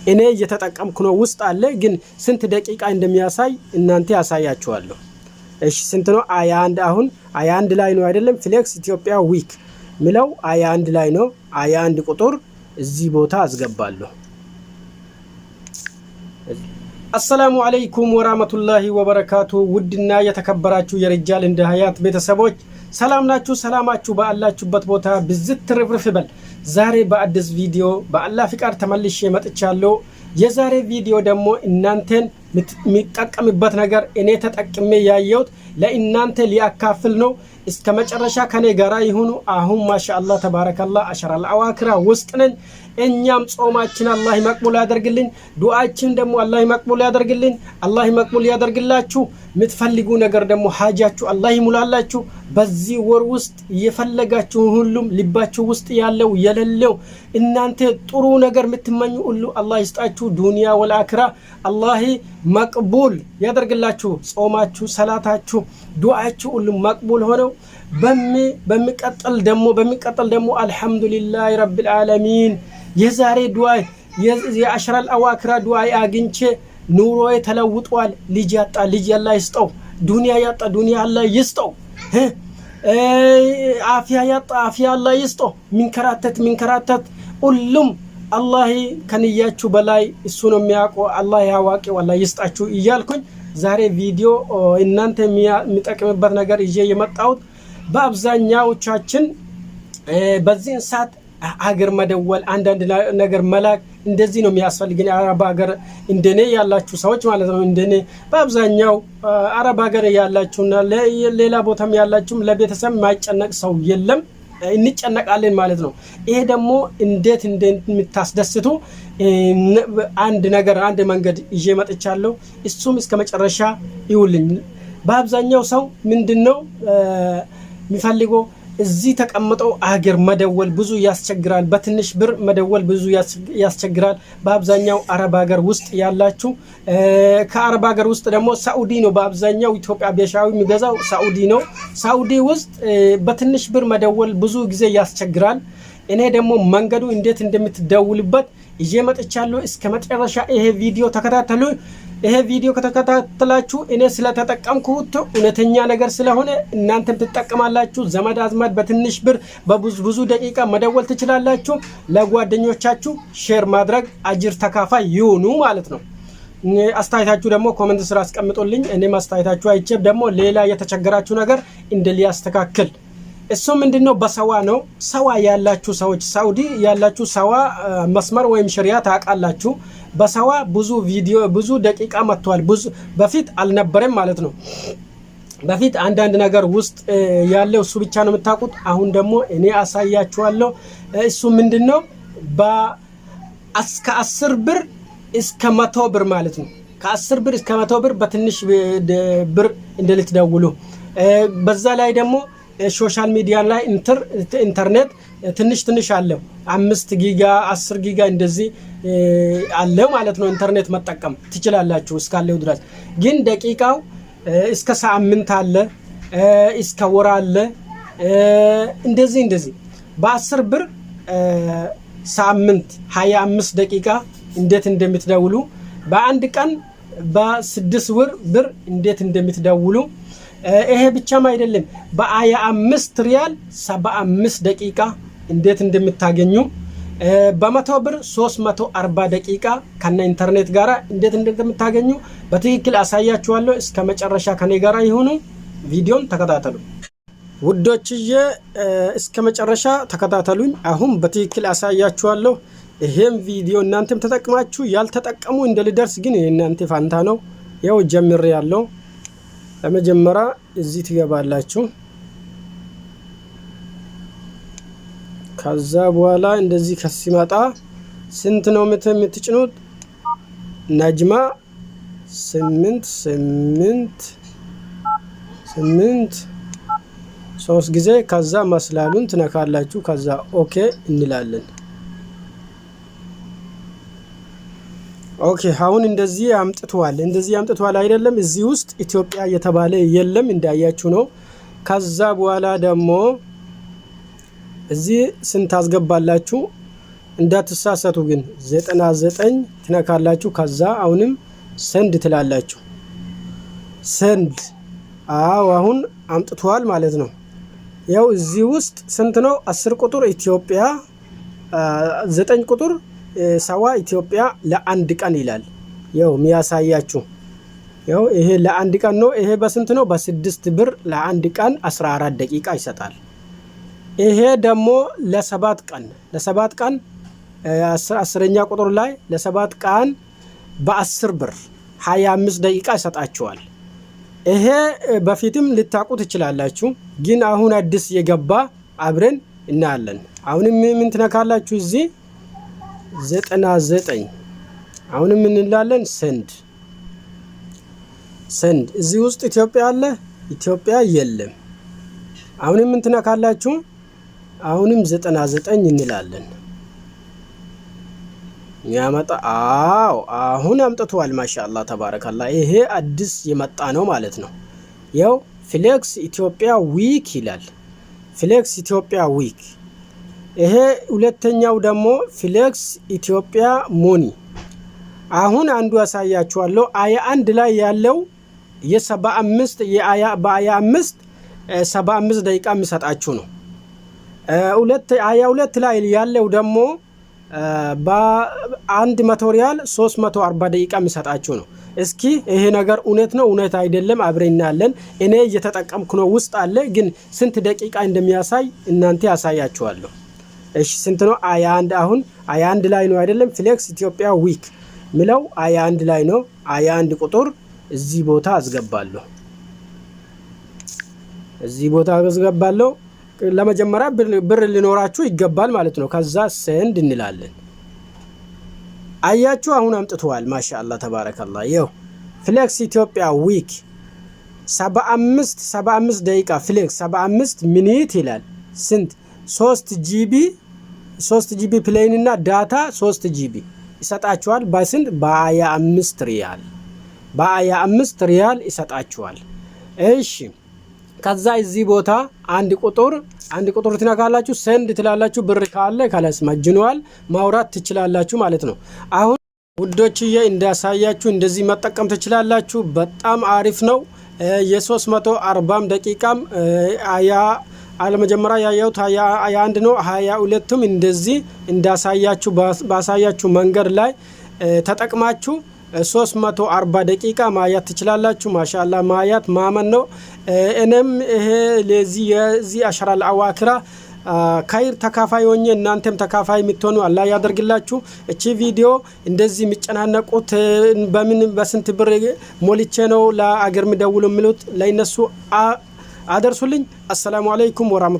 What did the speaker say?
እኔ እየተጠቀምኩ ነው፣ ውስጥ አለ፣ ግን ስንት ደቂቃ እንደሚያሳይ እናንተ ያሳያችኋለሁ። እሺ፣ ስንት ነው? 21። አሁን 21 ላይ ነው አይደለም? Flex ኢትዮጵያ week ሚለው 21 ላይ ነው። 21 ቁጥር እዚህ ቦታ አስገባለሁ። السلام عليكم ورحمة الله وبركاته። ውድና የተከበራችሁ የርጃል እንደ ሀያት ቤተሰቦች፣ ሰላም ናችሁ? ሰላማችሁ ባላችሁበት ቦታ ብዝት ትርፍርፍ ይበል። ዛሬ በአዲስ ቪዲዮ በአላህ ፍቃድ ተመልሼ መጥቻለሁ። የዛሬ ቪዲዮ ደግሞ እናንተን የሚጠቀምበት ነገር እኔ ተጠቅሜ ያየሁት ለእናንተ ሊያካፍል ነው። እስከ መጨረሻ ከኔ ጋራ ይሁኑ። አሁን ما شاء الله تبارك الله عشر الأواخر ውስጥ ነን። እኛም ጾማችን አላህ መቅቡል ያደርግልን፣ ዱዓችን ደግሞ አላህ መቅቡል ያደርግልን። አላህ መቅቡል ያደርግላችሁ። የምትፈልጉ ነገር ደግሞ ሀጃችሁ አላህ ይሙላላችሁ። በዚህ ወር ውስጥ የፈለጋችሁ ሁሉም ልባችሁ ውስጥ ያለው የሌለው እናንተ ጥሩ ነገር የምትመኙ ሁሉ አላህ ይስጣችሁ። دنيا والآخرة አላህ መቅቡል ያደርግላችሁ። ጾማችሁ፣ ሰላታችሁ፣ ዱዓችሁ ሁሉም መቅቡል ሆነው በሚቀጥል ደግሞ الحمد لله رب العالمين የዛሬ ዱዓ የ عشر الأواخر ዱዓ አግኝቼ ኑሮዬ ተለውጧል። ልጅ ያጣ ልጅ አላህ ይስጠው። ዱንያ ያጣ ዱንያ አላህ ይስጠው። አፊያ ያጣ አፊያ አላህ ይስጠው። ሚንከራተት ሚንከራተት ሁሉም አላህ ከንያችሁ በላይ እሱ ነው የሚያውቀው። አላህ ያዋቂው አላህ ይስጣችሁ እያልኩኝ ዛሬ ቪዲዮ እናንተ የሚጠቅምበት ነገር ይዤ የመጣሁት በአብዛኛዎቻችን በዚህን ሰዓት አገር መደወል፣ አንዳንድ ነገር መላክ እንደዚህ ነው የሚያስፈልግን። አረብ ሀገር እንደኔ ያላችሁ ሰዎች ማለት ነው። እንደኔ በአብዛኛው አረብ ሀገር ያላችሁና ሌላ ቦታም ያላችሁም ለቤተሰብ የማይጨነቅ ሰው የለም። እንጨነቃለን ማለት ነው። ይሄ ደግሞ እንዴት እንደምታስደስቱ አንድ ነገር አንድ መንገድ ይዤ መጥቻለሁ። እሱም እስከ መጨረሻ ይውልኝ። በአብዛኛው ሰው ምንድን ነው የሚፈልገው? እዚህ ተቀምጠው አገር መደወል ብዙ ያስቸግራል። በትንሽ ብር መደወል ብዙ ያስቸግራል። በአብዛኛው አረብ ሀገር ውስጥ ያላችሁ፣ ከአረብ ሀገር ውስጥ ደግሞ ሳኡዲ ነው። በአብዛኛው ኢትዮጵያ ቤሻዊ የሚገዛው ሳኡዲ ነው። ሳኡዲ ውስጥ በትንሽ ብር መደወል ብዙ ጊዜ ያስቸግራል። እኔ ደግሞ መንገዱ እንዴት እንደምትደውልበት ይዤ መጥቻለሁ። እስከ መጨረሻ ይሄ ቪዲዮ ተከታተሉ። ይሄ ቪዲዮ ከተከታተላችሁ እኔ ስለተጠቀምኩት እውነተኛ ነገር ስለሆነ እናንተም ትጠቀማላችሁ። ዘመድ አዝማድ በትንሽ ብር በብዙ ብዙ ደቂቃ መደወል ትችላላችሁ። ለጓደኞቻችሁ share ማድረግ አጅር ተካፋይ ይሁኑ ማለት ነው። አስተያየታችሁ ደግሞ comment ስር አስቀምጡልኝ። እኔም አስተያየታችሁ አይቼ ደግሞ ሌላ የተቸገራችሁ ነገር እንደ ሊያስተካክል። እሱ ምንድን ነው? በሰዋ ነው። ሰዋ ያላችሁ ሰዎች፣ ሳኡዲ ያላችሁ ሰዋ መስመር ወይም ሽሪያ ታውቃላችሁ። በሰዋ ብዙ ቪዲዮ ብዙ ደቂቃ መጥቷል። ብዙ በፊት አልነበረም ማለት ነው። በፊት አንዳንድ ነገር ውስጥ ያለው እሱ ብቻ ነው የምታውቁት። አሁን ደግሞ እኔ አሳያችኋለሁ። እሱ ምንድን ነው? ከ10 ብር እስከ 100 ብር ማለት ነው። ከ10 ብር እስከ 100 ብር በትንሽ ብር እንደልትደውሉ፣ በዛ ላይ ደግሞ social media ላይ ኢንተርኔት ትንሽ ትንሽ አለው። 5 ጊጋ፣ 10 ጊጋ እንደዚህ አለው ማለት ነው። ኢንተርኔት መጠቀም ትችላላችሁ እስካለው ድረስ። ግን ደቂቃው እስከ ሳምንት አለ፣ እስከ ወር አለ። እንደዚህ እንደዚህ በ10 ብር ሳምንት 25 ደቂቃ እንዴት እንደምትደውሉ፣ በአንድ ቀን በስድስት ወር ብር እንዴት እንደምትደውሉ፣ ይሄ ብቻም አይደለም፣ በ25 ሪያል 75 ደቂቃ እንዴት እንደምታገኙ፣ በ100 ብር 340 ደቂቃ ከነ ኢንተርኔት ጋር እንዴት እንደምታገኙ በትክክል አሳያችኋለሁ። እስከ መጨረሻ ከኔ ጋር ይሁኑ። ቪዲዮን ተከታተሉ ውዶችዬ፣ እስከ መጨረሻ ተከታተሉኝ። አሁን በትክክል አሳያችኋለሁ። ይሄም ቪዲዮ እናንተም ተጠቅማችሁ ያልተጠቀሙ እንደልደርስ ግን የእናንተ ፋንታ ነው። ያው ጀምሬ ያለው ለመጀመሪያ እዚህ ትገባላችሁ። ከዛ በኋላ እንደዚህ ከሲመጣ ስንት ነው የምትጭኑት? ነጅማ 8 8 8 ሶስት ጊዜ፣ ከዛ መስላሉን ትነካላችሁ። ከዛ okay እንላለን። Okay፣ አሁን እንደዚህ አምጥተዋል። እንደዚህ አምጥተዋል አይደለም። እዚህ ውስጥ ኢትዮጵያ የተባለ የለም፣ እንዳያችሁ ነው። ከዛ በኋላ ደግሞ እዚህ ስንት ታስገባላችሁ? እንዳትሳሳቱ ግን 99 ትነካላችሁ። ከዛ አሁንም send ትላላችሁ። Send። አዎ፣ አሁን አምጥቷል ማለት ነው። ያው እዚህ ውስጥ ስንት ነው? 10 ቁጥር ኢትዮጵያ፣ 9 ቁጥር ሰዋ ኢትዮጵያ ለአንድ ቀን ይላል። ያው የሚያሳያችሁ ያው ይሄ ለአንድ ቀን ነው። ይሄ በስንት ነው? በ6 ብር ለአንድ ቀን 14 ደቂቃ ይሰጣል። ይሄ ደግሞ ለ7 ቀን፣ ለ7 ቀን 10ኛ ቁጥር ላይ ለ7 ቀን በ10 ብር 25 ደቂቃ ይሰጣችኋል። ይሄ በፊትም ልታውቁ ትችላላችሁ፣ ግን አሁን አዲስ የገባ አብረን እናያለን። አሁንም ምን ትነካላችሁ? እዚህ 99 አሁንም እንላለን send፣ send። እዚህ ውስጥ ኢትዮጵያ አለ? ኢትዮጵያ የለም። አሁንም ምን ትነካላችሁ? አሁንም 99 እንላለን። ያመጣ፣ አዎ፣ አሁን አምጥቷል። ማሻአላህ ተባረከላህ። ይሄ አዲስ የመጣ ነው ማለት ነው። ያው Flex ኢትዮጵያ week ይላል። Flex ኢትዮጵያ week። ይሄ ሁለተኛው ደግሞ Flex ኢትዮጵያ money። አሁን አንዱ ያሳያችኋለሁ። 21 ላይ ያለው የ75 በ25 75 ደቂቃ የሚሰጣችሁ ነው። 22 ላይ ያለው ደግሞ በ100 ሪያል 340 ደቂቃ የሚሰጣችሁ ነው። እስኪ ይሄ ነገር እውነት ነው እውነት አይደለም አብረን እናያለን። እኔ እየተጠቀምኩ ነው፣ ውስጥ አለ፣ ግን ስንት ደቂቃ እንደሚያሳይ እናንተ ያሳያችኋለሁ። እሺ፣ ስንት ነው? 21፣ አሁን 21 ላይ ነው አይደለም? Flex ኢትዮጵያ week ሚለው 21 ላይ ነው። 21 ቁጥር እዚህ ቦታ አስገባለሁ። እዚህ ቦታ አስገባለሁ። ለመጀመሪያ ብር ሊኖራችሁ ይገባል ማለት ነው። ከዛ send እንላለን። አያችሁ፣ አሁን አምጥተዋል። ማሻአላህ ተባረከላህ። ይኸው Flex ኢትዮጵያ week 75 75 ደቂቃ፣ Flex 75 minute ይላል። ስንት? 3 GB፣ 3 GB plane እና data 3 GB ይሰጣችኋል። በስንት? በ25 ሪያል፣ በ25 ሪያል ይሰጣችኋል። እሺ፣ ከዛ እዚህ ቦታ አንድ ቁጥር፣ አንድ ቁጥር ትነካላችሁ፣ send ትላላችሁ። ብር ካለ خلاص መጅኗል፣ ማውራት ትችላላችሁ ማለት ነው። አሁን ውዶችዬ እንዳሳያችሁ እንደዚህ መጠቀም ትችላላችሁ። በጣም አሪፍ ነው። የ340 ደቂቃም አለመጀመሪያ ያየሁት 21 ነው። 22ም እንደዚህ እንዳሳያችሁ ባሳያችሁ መንገድ ላይ ተጠቅማችሁ 340 ደቂቃ ማየት ትችላላችሁ። ማሻላ፣ ማየት ማመን ነው። እኔም ይሄ ለዚህ የዚህ አሸራል አዋክራ ከይር ተካፋይ ሆኜ እናንተም ተካፋይ የምትሆኑ አላህ ያደርግላችሁ። እቺ ቪዲዮ እንደዚህ የሚጨናነቁት በምን በስንት ብር ሞልቼ ነው ለአገር የሚደውሉ የሚሉት ለእነሱ አደርሱልኝ። አሰላሙ አለይኩም ወራህመቱ